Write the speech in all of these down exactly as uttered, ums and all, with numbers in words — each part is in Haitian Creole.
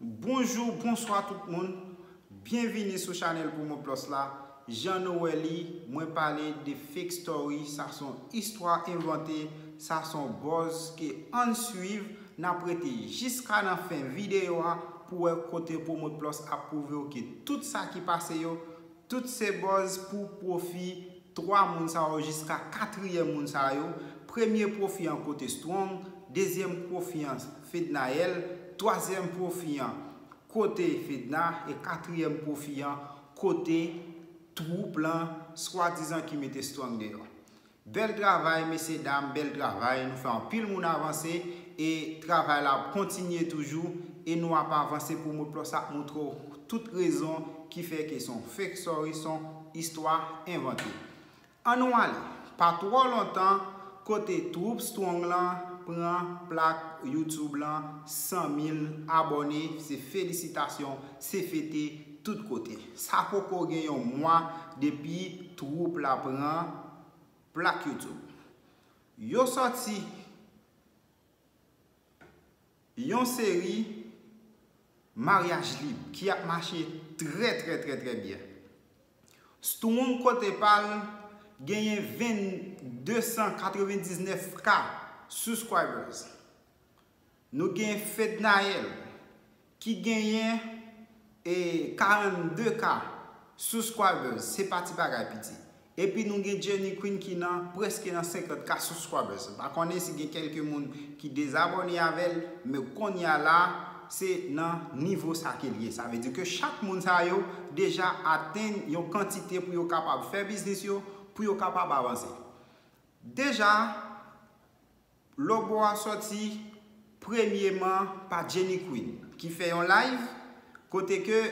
Bonjou, bonswa tout moun. Byenvini sou chanèl Promo Plus la. Jan nou wè li, mwen pale de fake story. Sa se yon istwa envante. Sa se yon buzz ke ann swiv. N ap rete jiska nan fen videyo a pou wè kote Promo Plus ap pwouve w ke tout sa ki pase yo, tout se buzz pou pwofi twa moun sa yo jiska katriyèm moun sa yo. Premye pwofi an kote Strong, dezyèm pwofi an Fednaelle, twazyèm pwofi an kote Fedna e katriyèm pwofi an kote twoup lan swadizan ki mete Strong deyò. Bèl travay, mesye dam, bèl travay. Nou fè anpil moun avanse e travay la ap kontinye toujou e nou ap avanse. Promo Plus ap montre w tout rezon ki fè ke se yon fake story, se yon istwa envante. Ann nou ale. Pa twò lontan, kote twoup Strong lan pran plak YouTube lan san mil abòne, se felisitasyon, se fete tout kote. Sa poko gen yon mwa depi twoup la pran plak YouTube. Yo sòti yon seri maryaj lib ki ap mache trè, trè, trè, trè byen. Strong kote pa l genyen ven, de san katrevendiznèf K subscribers. Nou gen Fednaelle ki genyen e karannde K subscribers, se pa ti bagay piti. Epi nou gen Jenny Queen ki nan prèske nan senkant K subscribers. M pa konnen si gen kèlke moun ki dezabòne avè l, men kounye a la, se nan nivo sa ke l ye. Sa vle di ke chak moun sa yo deja atenn yon kantite pou yo kapab fè biznis yo, pou yo kapab avanse. Deja, logo a sòti premyeman pa Jenny Queen, ki fè yon live kote ke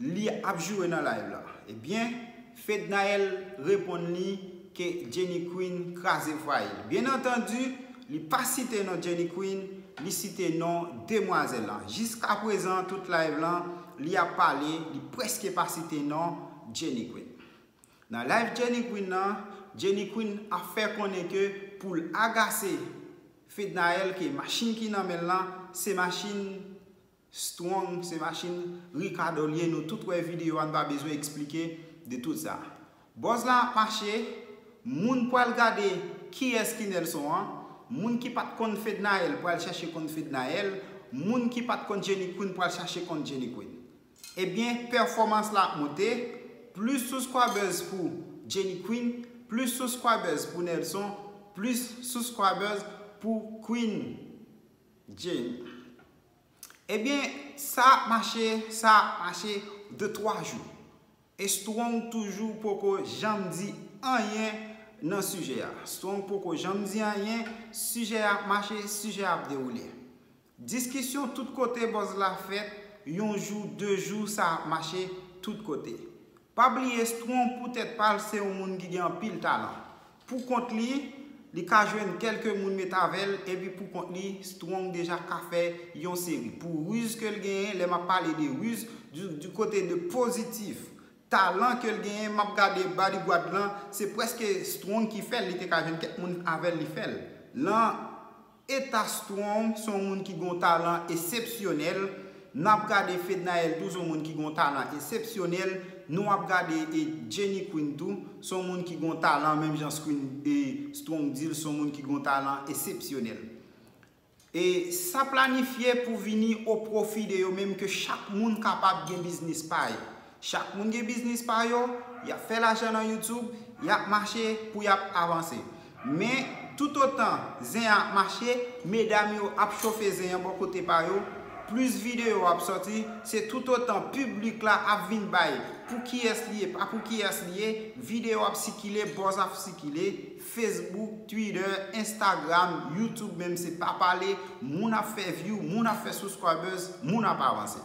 li ap joure nan live la. Ebyen, Fednaelle reponn li ke Jenny Queen kraze fwaye l. Byen antandi, li pa site non Jenny Queen, li site non demwazèl lan. Jiska prezan, tout live lan, li ap pale, li prèske pa site non Jenny Queen. Nan live Jenny Queen nan, Jenny Queen ap fè konnen ke pou l agase Fednaelle ke machin ki nan men l lan, se machin Strong, se machin Ricardo l ye. Nou tout wè videyo a, n pa bezwen eksplike de tout sa. Buzz la ap mache, moun pral gade kiyès ki Nelson an, moun ki pa t konn Fednaelle pral chèche konn Fednaelle, moun ki pa t konn Jenny Queen pral chache konn Jenny Queen. Ebyen, pèfòmans la ap monte, plis subscribers pou Jenny Queen, plis subscribers pou Nelson, plis subscribers pou Queen Jenny. Ebyen, sa ap mache, sa ap mache de twa jou. E Strong toujou poko janm di anyen nan sijè a. Strong poko janm di anyen, sijè a ap mache, sijè a ap dewoule. Diskisyon tout kote buzz la fèt, yon jou, de jou, sa ap mache tout kote. Pa bliye Strong poutèt pa l se yon moun ki gen anpil talan. Pou kont li, li ka jwenn kèlke moun met avè l, epi pou kont li, Strong deja ka fè yon seri. Pou riz ke l genyen, lè m ap pale de riz, du, du kote de pozitif, talan ke l genyen, m ap gade bodyguard lan, se prèske Strong ki fè l, li te ka jwenn kèk moun avè l, li fè l. Lan eta Strong, se yon moun ki gen yon talan eksepsyonèl. N ap gade Fednaelle tou, se yon moun ki gen yon talan eksepsyonèl. Nou ap gade e Jenny Queen tou, se yon moun ki gen yon talan, menm jan Screen e Strong di l, se yon moun ki gen yon talan eksepsyonèl. E sa planifye pou vini o pwofi de yo menm, ke chak moun kapab gen biznis pa yo. Chak moun gen biznis pa yo, y ap fè lajan nan YouTube, y ap mache pou y ap avanse. Men, toutotan zen an ap mache, medam yo ap chofe zen an bò kote pa yo, plis videyo ap sòti, se toutotan piblik la ap vin bay pou kiyès li ye, pa pou kiyès li ye, videyo ap sikile, buzz ap sikile, Facebook, Twitter, Instagram, YouTube menm se pa pale, moun ap fè view, moun ap fè subscribers, moun ap avanse.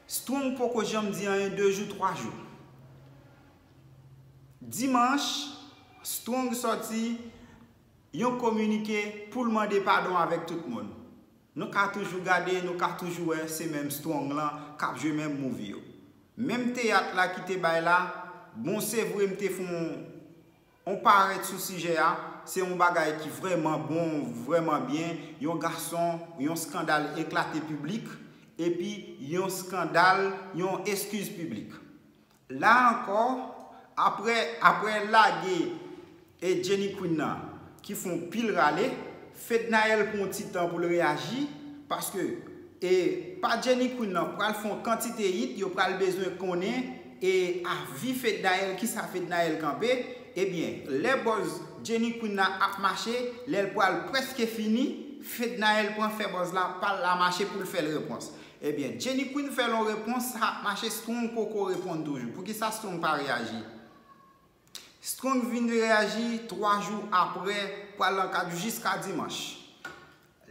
Strong poko janm di anyen de jou, twa jou. Dimanch, Strong sòti yon kominike pou l mande padon avèk tout moun. Nou ka toujou gade, nou ka toujou wè se menm Strong lan k ap jwe menm movie yo. Menm teyat la ki te bay la, bon, se vre m te fè yon, yon parèt sou sijè a, Se yon bagay ki vrèman bon, vrèman byen. Yon gason, yon eskandal eklate piblik, epi yon eskandal, yon eskiz piblik. La ankò, apre, apre lage e Jenny Queen nan, ki fè yon pil rale, Fednaelle pran yon ti tan pou l reyaji, paske e pa Jenny Queen nan pral fè yon kantite hit, yo pral bezwen konnen e avi Fednaelle, kisa Fednaelle kanpe. Ebyen, lè buzz Jenny Queen nan ap mache, lè l pral prèske fini, Fednaelle pran fè buzz la, pa l la mache pou l fè l repons. Ebyen, Jenny Queen fè l yon repons, sa ap mache, Strong poko reponn toujou. Poukisa Strong pa reyaji? Strong vin reyaji twa jou apre, pral nan kat jou jiska dimanch.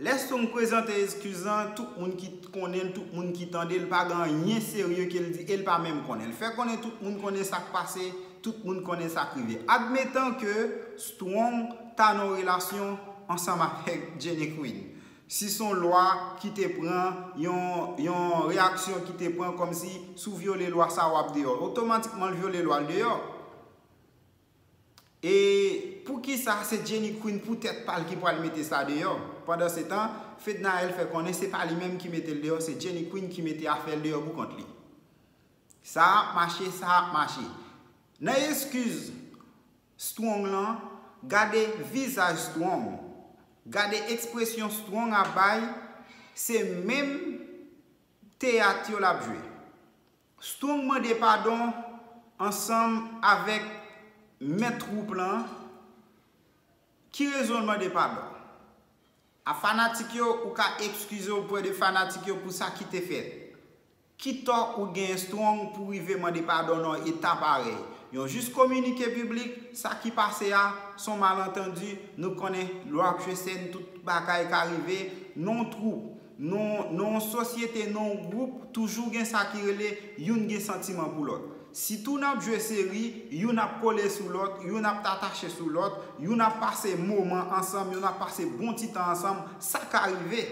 Lè Strong prezante eskiz lan, tout moun ki konnen l, tout moun ki tande l, pa gen anyen serye ke l di e l pa menm konnen. L fè konnen tout moun konnen sa k pase, tout moun konnen sa k rive. Admetan ke Strong ta nan yon relasyon ansanm avèk Jenny Queen. Si se yon lwa ki te pran, yon, yon reyaksyon ki te pran kòmsi si w vyole lwa sa w ap deyò. Otomatikman l vyole lwa l deyò. E poukisa se Jenny Queen pou tèt pa l ki pral mete sa deyò? Pandansetan, Fednaelle fè konnen se pa li menm ki mete l deyò, se Jenny Queen ki mete afè l deyò pou kont li. Sa ap mache, sa ap mache. Nan eskiz Strong lan, gade vizaj Strong, gade ekspresyon Strong ap bay, se menm teyat yo l ap jwe. Strong mande padon ansanm avèk mèt twoup lan. Ki rezon l mande padon? A fanatik yo, ou ka ekskize oprè de fanatik yo pou sa ki te fèt. Ki tò ou gen Strong pou rive mande padon nan eta parèy? Yon jis kominike piblik, sa ki pase a, se yon malantandi, nou konnen lè w ap jwe sèn, tout bagay ka rive, nan yon twoup, nan, nan yon sosyete, nan yon gwoup, toujou gen sa ki rele youn gen santiman pou lòt. Sitou n ap jwe seri, youn ap kole sou lòt, youn ap atache sou lòt, youn ap pase moman ansanm, youn ap pase bon ti tan ansanm, sa ka rive.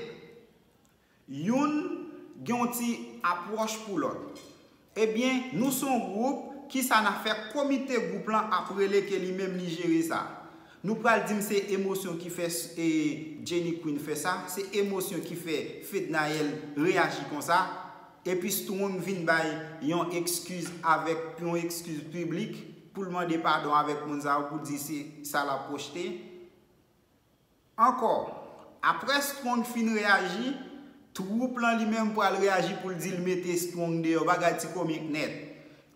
Youn gen yon ti apwòch pou lòt. Ebyen, nou se yon gwoup, kisa n ap fè? Komite gwoup lan ap rele ke li menm li jere sa. Nou pral di m se emosyon ki fè e, Jenny Queen fè sa, se emosyon ki fè Fednaelle reyaji konsa, epi Strong vin bay yon ekskiz avèk yon ekskiz piblik pou l mande padon avèk moun sa yo, pou di se sa l ap pwojte. Ankò, apre Strong fin reyaji, twoup lan li menm pral reyaji pou l di l mete Strong deyò, bagay ti komik nèt.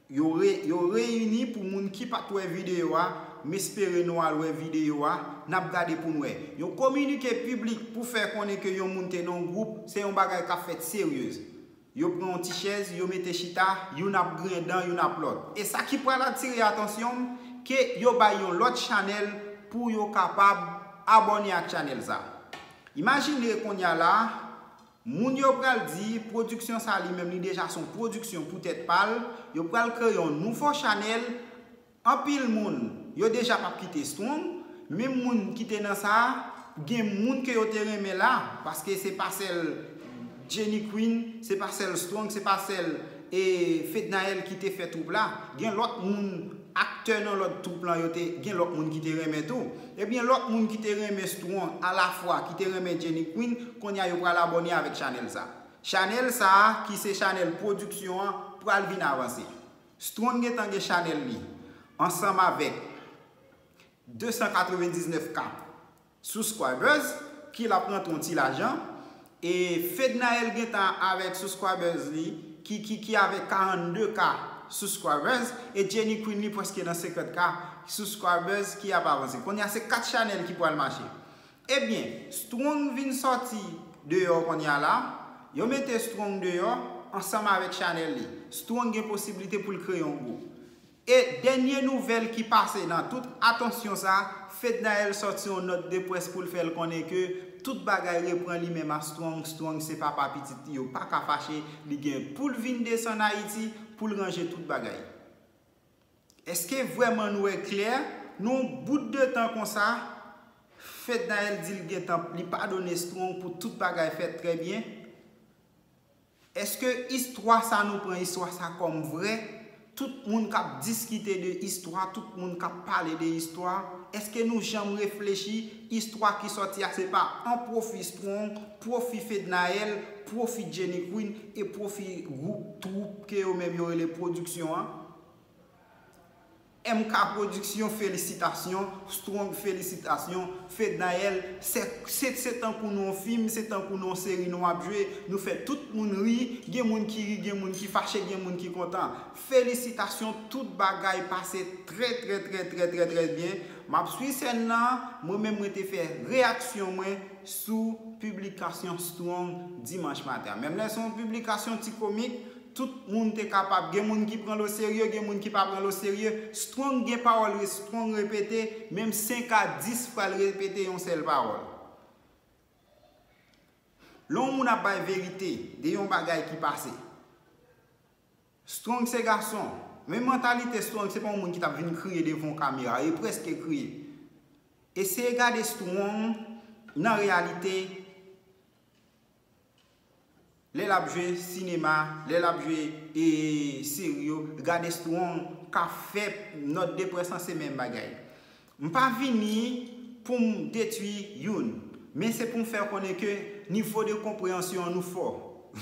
Yo re, yo reyini pou moun ki pa t wè videyo a, m espere nou al wè videyo a, n ap gade pou n wè. Yon kominike piblik pou fè konnen ke yon moun te nan yon gwoup, se yon bagay k ap fèt seryez. Yo pran yon ti chèz, yo mete chita, youn ap griyen dan, youn ap lòt. E sa ki pral atire atansyon m, ke yo bay yon lòt chanèl pou yo kapab abòne ak chanèl sa. Imajine kounye a la, moun yo pral di, pwodiksyon sa li menm li deja se yon pwodiksyon pou tèt pa l, yo pral kreye yon nouvo chanèl. Anpil moun, yo deja p ap kite Strong, menm moun ki te nan sa a, gen moun ke yo te renmen la, paske se pa sèl Jenny Queen, se pa sèl Strong, se pa sèl e Fednaelle ki te fè twoup la. Gen lòt moun, aktè nan lòt twoup lan, yo te, gen lòt moun ki te renmen tou. Ebyen, lòt moun ki te renmen Strong alafwa, ki te renmen Jenny Queen, kounye a yo pral abòne avèk chanèl sa. Chanèl sa a, ki se chanèl pwodiksyon an, pral vin avanse. Strong gentan gen chanèl li, ansanm avèk de san katrevendiznèf K subscribers, ki l ap rantre yon ti lajan. E Fednaelle gentan avèk subscribers li, ki, ki, ki avèk karannde K subscribers, e Jenny Queen li prèske nan senkant K subscribers ki ap avanse. Kounye a se kat chanèl ki pral mache. Ebyen, Strong vin sòti deyò kounye a la, yo mete Strong deyò ansanm avèk chanèl li. Strong gen posiblite pou l kreye yon gwoup. E dènye nouvèl ki pase nan tout atansyon sa, Fednaelle sòti yon nòt de près pou l fè l konnen ke tout bagay reprann li menm a Strong, Strong se papa pitit li, yo pa ka fache, li gen pou l vin desann Ayiti pou l ranje tout bagay. Èske vrèman nou wè klè? Nan yon bout de tan konsa, Fednaelle di l gentan, li padone Strong pou tout bagay fèt trè byen. Èske istwa sa nou pran istwa sa kòm vrè? Tout moun k ap diskite de istwa, tout moun k ap pale de istwa, èske nou janm reflechi istwa ki sòti a se pa an pwofi Strong, pwofi Fednaelle, pwofi Jenny Queen e pwofi gwoup, twoup ke yo menm yo rele pwodiksyon an? M K Pwodiksyon, felisitasyon. Strong, felisitasyon. Fednaelle, se, se, se tankou nan yon fim, se tankou nan yon seri nou ap jwe. Nou fè tout moun ri. Gen moun ki ri, gen moun ki fache, gen moun ki kontan. Felisitasyon, tout bagay pase trè, trè, trè, trè, trè, trè byen. M ap swiv sèn nan, mwen menm mwen te fè reyaksyon mwen sou piblikasyon Strong dimanch maten an. Menm lè se yon piblikasyon ti komik, tout moun te kapab, gen moun ki pran l oserye, gen moun ki pa pran l oserye. Strong gen pawòl re-, Strong repete, menm senk a dis fwa l repete yon sèl pawòl. Lè yon moun ap bay verite de yon bagay ki pase, Strong se gason. Men mantalite Strong, se pa yon moun ki t ap vin kriye devan yon kamera, e prèske kriye. Eseye gade Strong nan reyalite, lè l ap jwe sinema, lè l ap jwe, e, seri yo, gade Strong ka fè nòt de près lan se menm bagay. M pa vini pou m detwi youn, men se pou m fè konnen ke nivo de konpreyansyon an nou fò.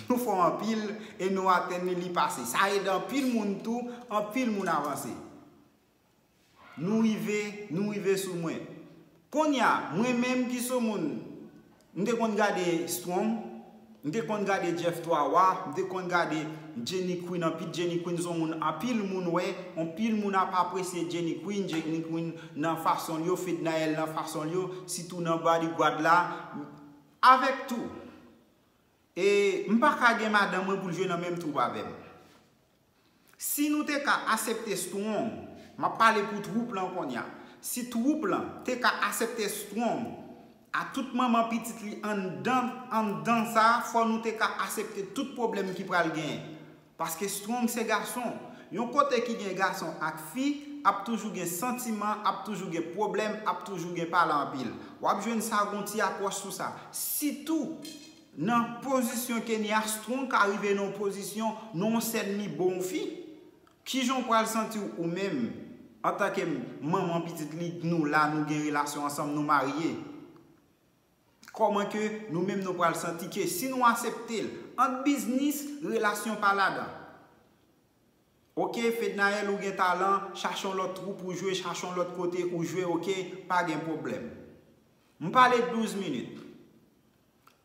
Nou fò anpil e nou atenn li, li pase. Sa ede anpil moun tou, anpil moun avanse. Nou rive, nou rive sou mwen. Kounye a, mwen menm ki sou moun, m te konn gade Strong, m te konn gade Jeff Twa Wa, m te konn gade Jenny Queen, anpil Jenny Queen se yon moun, anpil moun wè, anpil moun ap apresye Jenny Queen, Jenny Queen nan fason l yo, Fednaelle nan fason l yo, sitou nan Bodyguard la, avèk tou. E m pa ka gen madanm mwen pou l jwe nan menm twoup avè m. Si nou te ka aksepte Strong, m ap pale pou twoup lan kounye a. Si twoup lan te ka aksepte Strong, a tout manman pitit li anndan, anndan sa, fò nou te ka aksepte tout pwoblèm ki pral genyen. Paske Strong se gason. Yon kote ki gen gason ak fi, ap toujou gen santiman, ap toujou gen pwoblèm, ap toujou gen pale anpil. W ap jwenn sa gon ti apwòch sou sa. Sitou, nan pozisyon Kenya, Strong ka rive nan yon pozisyon, nan yon sèn li bon fi. Kijan w pral santi w ou menm, antanke manman pitit li, nou la, nou gen relasyon ansanm, nou marye? Kòman ke nou menm nou pral santi ke si nou aksepte l, ant biznis, relasyon pa ladan. Oke, Fednaelle, ou gen talan, chache yon lòt twoup ou jwe, chache yon lòt kote ou jwe, oke, pa gen pwoblèm. M pale douz minit.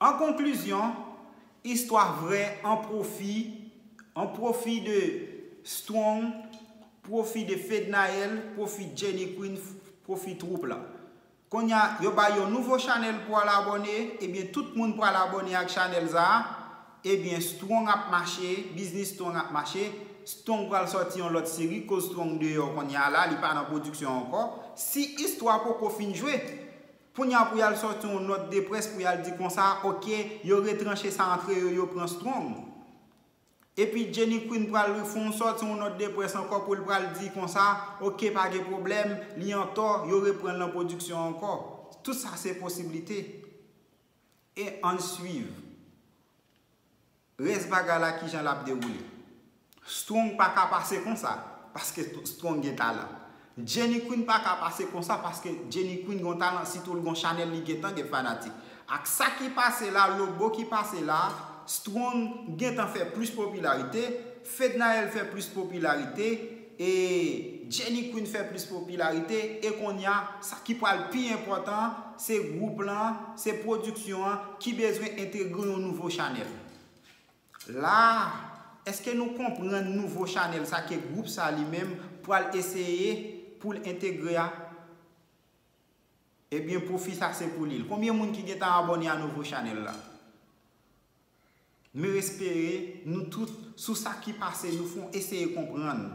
An konklizyon, istwa vrè an pwofi, an pwofi de Strong, pwofi de Fednaelle, pwofi Jenny Queen, pwofi twoup lan. Kounye a, yo bay yon nouvo chanèl pou al abòne, ebyen tout moun pral abòne ak chanèl sa a, ebyen Strong ap mache, biznis Strong ap mache, Strong pral sòti yon lòt seri, koz Strong deyò kounye a la, li pa nan pwodiksyon ankò. Si istwa poko fin jwe, kounye a pou y al sòti yon nòt de près pou y al di konsa, oke, yo retranche sa antre yo, yo pran Strong. Epi Jenny Queen pral fè yon sòti yon nòt de près ankò pou l pral di konsa, oke, pa gen pwoblèm, li antò, yo reprann l nan pwodiksyon ankò. Tout sa se posiblite. E ann swiv rès bagay la kijan l ap dewoule. Strong pa ka pase konsa, paske Strong gen talan. Jenny Queen pa ka pase konsa, paske Jenny Queen gon talan, sitou l gon chanèl, li gentan gen fanatik. Ak sa ki pase la, lobo ki pase la, Strong gentan fè plis popilarite, Fednaelle fè plis popilarite, e Jenny Queen fè plis popilarite, e kounye a, sa ki pral pi enpòtan, se gwoup lan, se pwodiksyon an ki bezwen entegre yon nouvo chanèl. La, èske nou konprann nouvo chanèl sa ke gwoup sa li menm pral eseye pou l entegre a? Ebyen, pwofi sa se pou li. Konbyen moun ki gentan abòne a nouvo chanèl la? M espere nou tout, sou sa ki pase, nou fon eseye konprann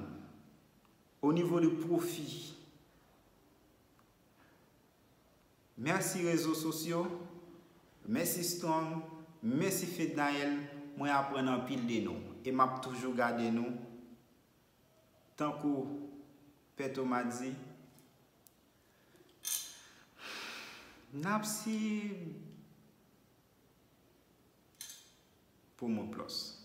o nivo de pwofi. Mèsi rezo sosyo, mèsi Strong, mèsi Fednaelle, mwen aprann anpil de nou e m ap toujou gade nou. Tankou Pè Toma di, n ap sib pou mwen plòs.